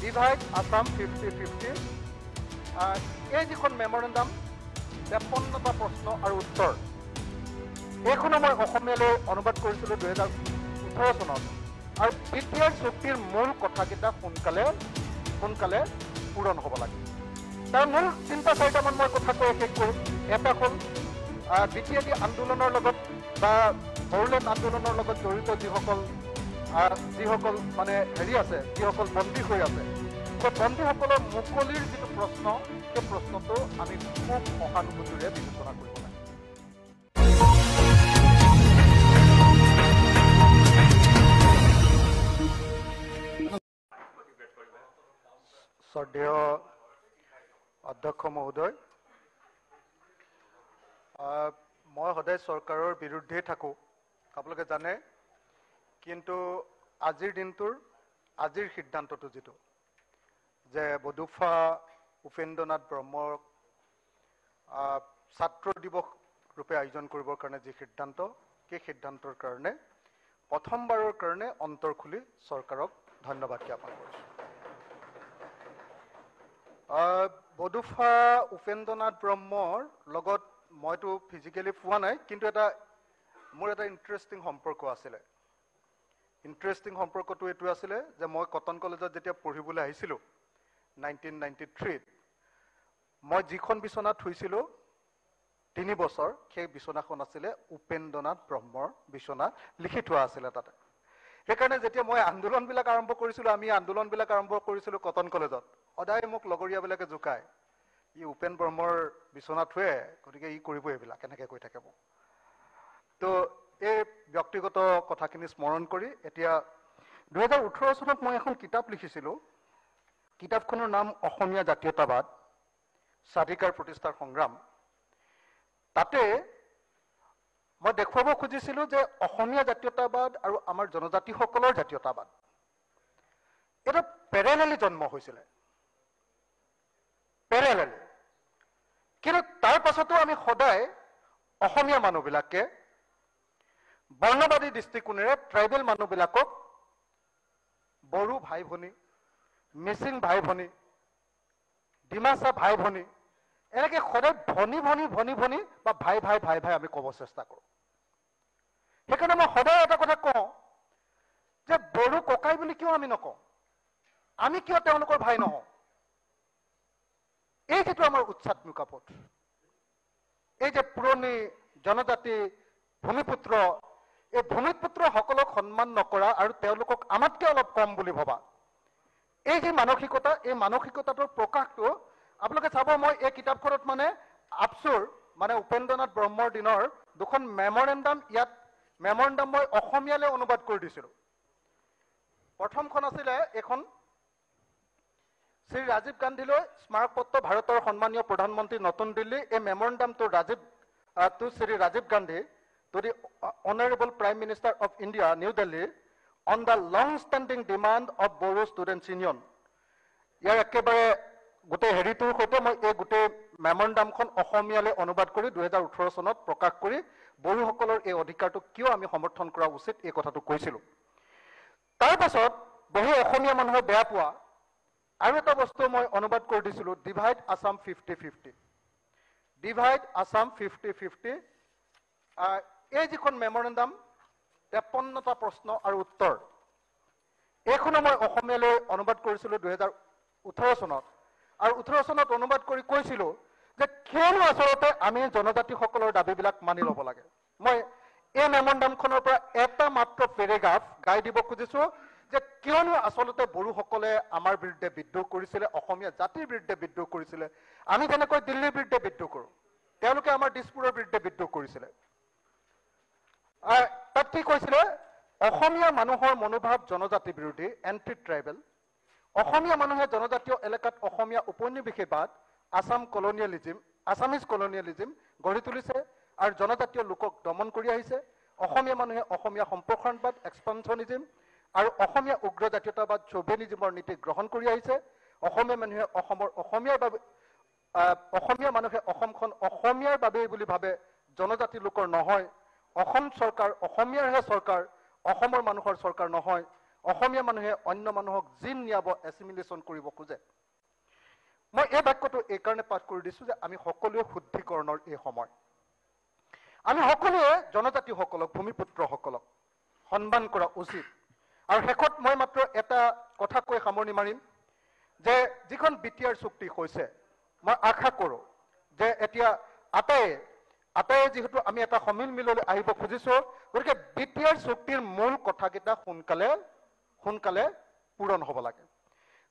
Divide Assam 50-50, এই যিখন memorandum 53টা প্ৰশ্ন আৰু উত্তৰ, এইখনো মই অসমীয়ালৈ অনুবাদ কৰিছিলোঁ 2018 চনত। আৰু বি টি আৰ চুক্তিৰ মূল কথাকেইটা সোনকালে পূৰণ হ'ব লাগে। তাৰ মূল তিনিটা চাৰিটামান মই কথা কৈ শেষ কৰিম। এটা হ'ল বি টি আৰ আন্দোলনৰ লগত বা বড়োলেণ্ড আন্দোলনৰ লগত জড়িত যিসকল মানে হেৰি আছে, যিসকল বন্দী হৈ আছে, সেই বন্দীসকলৰ মুকলিৰ যিটো প্ৰশ্ন, সেই প্ৰশ্নটো আমি খুব সহানুভূতিৰে বিবেচনা কৰিব লাগে। শ্ৰদ্ধেয় অধ্যক্ষ মহোদয়, মই সদায় চৰকাৰৰ বিৰুদ্ধেই থাকোঁ, আপোনালোকে জানে। কিন্তু আজিৰ দিনটোৰ আজিৰ সিদ্ধান্তটো যিটো যে বডোফা উপেন্দ্ৰনাথ ব্ৰহ্মৰ ছাত্ৰ দিৱস ৰূপে আয়োজন কৰিবৰ কাৰণে যি সিদ্ধান্ত, সেই সিদ্ধান্তৰ কাৰণে প্ৰথমবাৰৰ কাৰণে অন্তৰ খুলি চৰকাৰক ধন্যবাদ জ্ঞাপন কৰিছোঁ। বডোফা উপেন্দ্ৰনাথ ব্ৰহ্মৰ লগত মইতো ফিজিকেলি পোৱা নাই, কিন্তু মোৰ এটা ইণ্টাৰেষ্টিং সম্পৰ্ক আছিলে। ইণ্টাৰেষ্টিং সম্পৰ্কটো এইটো আছিলে যে মই কটন কলেজত যেতিয়া পঢ়িবলৈ আহিছিলোঁ 1993ত, মই যিখন বিচনাত শুইছিলোঁ 3 বছৰ, সেই বিচনাখন আছিলে উপেন্দ্ৰনাথ ব্ৰহ্মৰ বিচনা, লিখি থোৱা আছিলে তাতে। সেইকাৰণে যেতিয়া মই আন্দোলনবিলাক আৰম্ভ কৰিছিলোঁ, আমি আন্দোলনবিলাক আৰম্ভ কৰিছিলোঁ কটন কলেজত, সদায় মোক লগৰীয়াবিলাকে জোকায়, ই উপেন ব্ৰহ্মৰ বিচনাত শুৱে, গতিকে ই কৰিব এইবিলাক, এনেকৈ কৈ থাকে মোক। তো এই ব্যক্তিগত কথাখিনি স্মৰণ কৰি এতিয়া 2018 চনত মই এখন কিতাপ লিখিছিলোঁ। কিতাপখনৰ নাম অসমীয়া জাতীয়তাবাদ, স্বাধিকাৰ প্ৰতিষ্ঠাৰ সংগ্ৰাম। তাতে মই দেখুৱাব খুজিছিলোঁ যে অসমীয়া জাতীয়তাবাদ আৰু আমাৰ জনজাতিসকলৰ জাতীয়তাবাদ এটা পেৰেলেলি জন্ম হৈছিলে, পেৰেলেলি। কিন্তু তাৰ পাছতো আমি সদায় অসমীয়া মানুহবিলাকে বৰ্ণবাদী দৃষ্টিকোণেৰে ট্ৰাইবেল মানুহবিলাকক বড়ো ভাই ভনী, মিচিং ভাই ভনী, ডিমাচা ভাই ভনী, এনেকৈ সদায় ভনী ভনী ভনী ভনী বা ভাই ভাই ভাই ভাই আমি ক'ব চেষ্টা কৰোঁ। সেইকাৰণে মই সদায় এটা কথা কওঁ যে বড়ো ককাই বুলি কিয় আমি নকওঁ, আমি কিয় তেওঁলোকৰ ভাই নহওঁ? এই যিটো আমাৰ উচ্চাত্মিকা পথ, এই যে পুৰণি জনজাতি ভূমিপুত্ৰ, এই ভূমিপুত্ৰসকলক সন্মান নকৰা আৰু তেওঁলোকক আমাতকৈ অলপ কম বুলি ভবা, এই যি মানসিকতা, এই মানসিকতাটোৰ প্ৰকাশটো আপোনালোকে চাব। মই এই কিতাপখনত মানে আপচুৰ মানে উপেন্দ্ৰনাথ ব্ৰহ্মৰ দিনৰ দুখন মেমৰেণ্ডাম, ইয়াত মেমৰেণ্ডাম মই অসমীয়ালৈ অনুবাদ কৰি দিছিলোঁ। প্ৰথমখন আছিলে এইখন, শ্ৰী ৰাজীৱ গান্ধীলৈ স্মাৰকপত্ৰ, ভাৰতৰ সন্মানীয় প্ৰধানমন্ত্ৰী, নতুন দিল্লী। এই মেমৰেণ্ডামটো to Shri Rajiv Gandhi, to the honourable prime minister of India, New Delhi, on the long standing demand of Bodo students union. ইয়াৰ একেবাৰে গোটেই হেৰিটোৰ সৈতে মই এই গোটেই মেমৰেণ্ডামখন অসমীয়ালৈ অনুবাদ কৰি 2018 চনত প্ৰকাশ কৰি বড়োসকলৰ এই অধিকাৰটো কিয় আমি সমৰ্থন কৰা উচিত এই কথাটো কৈছিলোঁ। তাৰ পাছত বহু অসমীয়া মানুহে বেয়া পোৱা আৰু এটা বস্তু মই অনুবাদ কৰি দিছিলোঁ, ডিভাইড আছাম 50-50, ডিভাইড আছাম 50-50। এই যিখন মেমৰেণ্ডাম 53টা প্ৰশ্ন আৰু উত্তৰ, এইখনো মই অসমীয়ালৈ অনুবাদ কৰিছিলোঁ 2018 চনত। আৰু 18 চনত অনুবাদ কৰি কৈছিলোঁ যে কিয়নো আচলতে আমি জনজাতিসকলৰ দাবীবিলাক মানি ল'ব লাগে। মই এই মেমৰেণ্ডামখনৰ পৰা এটা মাত্ৰ পেৰেগ্ৰাফ গাই দিব খুজিছোঁ যে কিয়নো আচলতে বড়োসকলে আমাৰ বিৰুদ্ধে বিদ্ৰোহ কৰিছিলে, অসমীয়া জাতিৰ বিৰুদ্ধে বিদ্ৰোহ কৰিছিলে। আমি যেনেকৈ দিল্লীৰ বিৰুদ্ধে বিদ্ৰোহ কৰোঁ, তেওঁলোকে আমাৰ দিছপুৰৰ বিৰুদ্ধে বিদ্ৰোহ কৰিছিলে। তাত কি কৈছিলে, অসমীয়া মানুহৰ মনোভাৱ জনজাতি বিৰোধী, এণ্টি ট্ৰাইবেল। অসমীয়া মানুহে জনজাতীয় এলেকাত অসমীয়া উপনিৱেশবাদ, আছাম কলনিয়েলিজিম, আছামিজ কলনিয়েলিজিম গঢ়ি তুলিছে আৰু জনজাতীয় লোকক দমন কৰি আহিছে। অসমীয়া মানুহে অসমীয়া সম্প্ৰসাৰণবাদ, এক্সপানচনিজিম আৰু অসমীয়া উগ্ৰ জাতীয়তাবাদ, চৌভেনিজিমৰ নীতি গ্ৰহণ কৰি আহিছে। অসমীয়া মানুহে অসমৰ অসমীয়াৰ বাবে, অসমীয়া মানুহে অসমখন অসমীয়াৰ বাবেই বুলি ভাবে, জনজাতি লোকৰ নহয়। অসম চৰকাৰ অসমীয়াৰহে চৰকাৰ, অসমৰ মানুহৰ চৰকাৰ নহয়। অসমীয়া মানুহে অন্য মানুহক জিন নিয়াব, এছিমিলেশ্যন কৰিব খোজে। মই এই বাক্যটো এইকাৰণে পাঠ কৰি দিছোঁ যে আমি সকলোৱে শুদ্ধিকৰণৰ এই সময় আমি সকলোৱে জনজাতিসকলক, ভূমিপুত্ৰসকলক সন্মান কৰা উচিত। আৰু শেষত মই মাত্ৰ এটা কথা কৈ সামৰণি মাৰিম যে যিখন বি টি আৰ চুক্তি হৈছে, মই আশা কৰোঁ যে এতিয়া আটায়ে যিহেতু আমি এটা সমিল মিললৈ আহিব খুজিছোঁ, গতিকে বি টি আৰ চুক্তিৰ মূল কথাকেইটা সোনকালে পূৰণ হ'ব লাগে।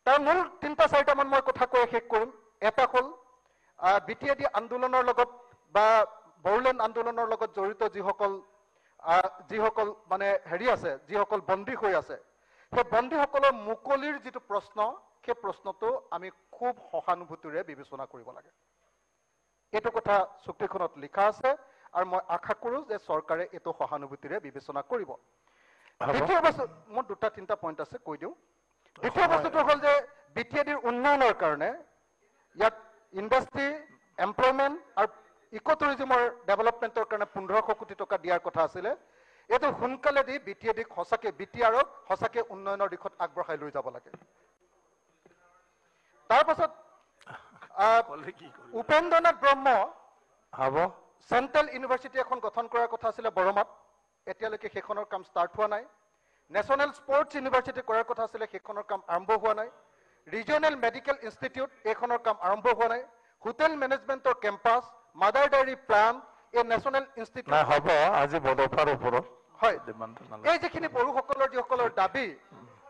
তাৰ মূল তিনিটা চাৰিটামান মই কথা কৈ শেষ কৰিম। এটা হ'ল বি টি এ ডি আন্দোলনৰ লগত বা বড়োলেণ্ড আন্দোলনৰ লগত জড়িত যিসকল মানে হেৰি আছে, যিসকল বন্দী হৈ আছে, সেই বন্দীসকলৰ মুকলিৰ যিটো প্ৰশ্ন, সেই প্ৰশ্নটো আমি খুব সহানুভূতিৰে বিবেচনা কৰিব লাগে। এইটো কথা চুক্তিখনত লিখা আছে আৰু মই আশা কৰোঁ যে চৰকাৰে এইটো সহানুভূতিৰে বিবেচনা কৰিব। দ্বিতীয় বস্তু, মোৰ দুটা তিনিটা পইণ্ট আছে কৈ দিওঁ। দ্বিতীয় বস্তুটো হ'ল যে বি টি এ ডিৰ উন্নয়নৰ কাৰণে ইয়াত ইণ্ডাষ্ট্ৰি, এমপ্লয়মেণ্ট আৰু ইক' টুৰিজিমৰ ডেভেলপমেণ্টৰ কাৰণে 1500 কোটি টকা দিয়াৰ কথা আছিলে। এইটো সোনকালে দি বি টি এ ডিক সঁচাকৈ, বি টি আৰক সঁচাকৈ উন্নয়নৰ দিশত আগবঢ়াই লৈ যাব লাগে। তাৰপাছত উপেন্দ্ৰনাথ ব্ৰহ্ম চেণ্ট্ৰেল ইউনিভাৰ্চিটি এখন গঠন কৰাৰ কথা আছিলে বৰমাত, এতিয়ালৈকে সেইখনৰ কাম ষ্টাৰ্ট হোৱা নাই। নেশ্যনেল স্পৰ্টছ ইউনিভাৰ্চিটি কৰাৰ কথা আছিলে, সেইখনৰ কাম আৰম্ভ হোৱা নাই। ৰিজনেল মেডিকেল ইনষ্টিটিউট, এইখনৰ কাম আৰম্ভ হোৱা নাই। হোটেল মেনেজমেণ্টৰ কেম্পাছ, মাদাৰ ডায়েৰী প্লান, এই নেশ্যনেল ইনষ্টিটিউট হ'ব আজি বডোফাৰ ওপৰত। হয়, এই যিখিনি বড়োসকলৰ যিসকলৰ দাবী,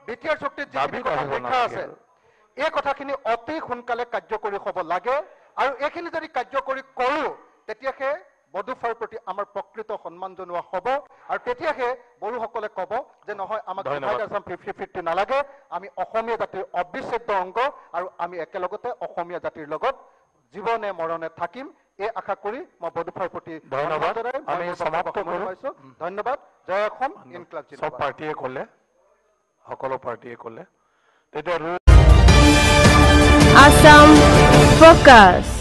বি টি আৰ চুক্তিত যিখিনি কথা লিখা আছে, এই কথাখিনি অতি সোনকালে কাৰ্যকৰী হ'ব লাগে। আৰু এইখিনি যদি কাৰ্যকৰী কৰোঁ তেতিয়াহে বডোফাৰ প্ৰতি আমাৰ প্ৰকৃত সন্মান জনোৱা হ'ব আৰু তেতিয়াহে বড়োসকলে ক'ব যে নহয়, আমাক ডিভাইড আছাম 50-50 নালাগে, আমি অসমীয়া জাতিৰ অবিচ্ছেদ্য অংগ আৰু আমি একেলগতে অসমীয়া জাতিৰ লগত জীৱনে মৰণে থাকিম। এই আশা কৰি মই বডোফাৰ প্ৰতি ধন্যবাদ আমি সমাপ্ত কৰিছোঁ। ধন্যবাদ। জয় অসম, ইনকলাব জিন্দাবাদ। সব পাৰ্টিয়ে ক'লে, সকলো পাৰ্টিয়ে ক'লে। তেতিয়া Assam Focus।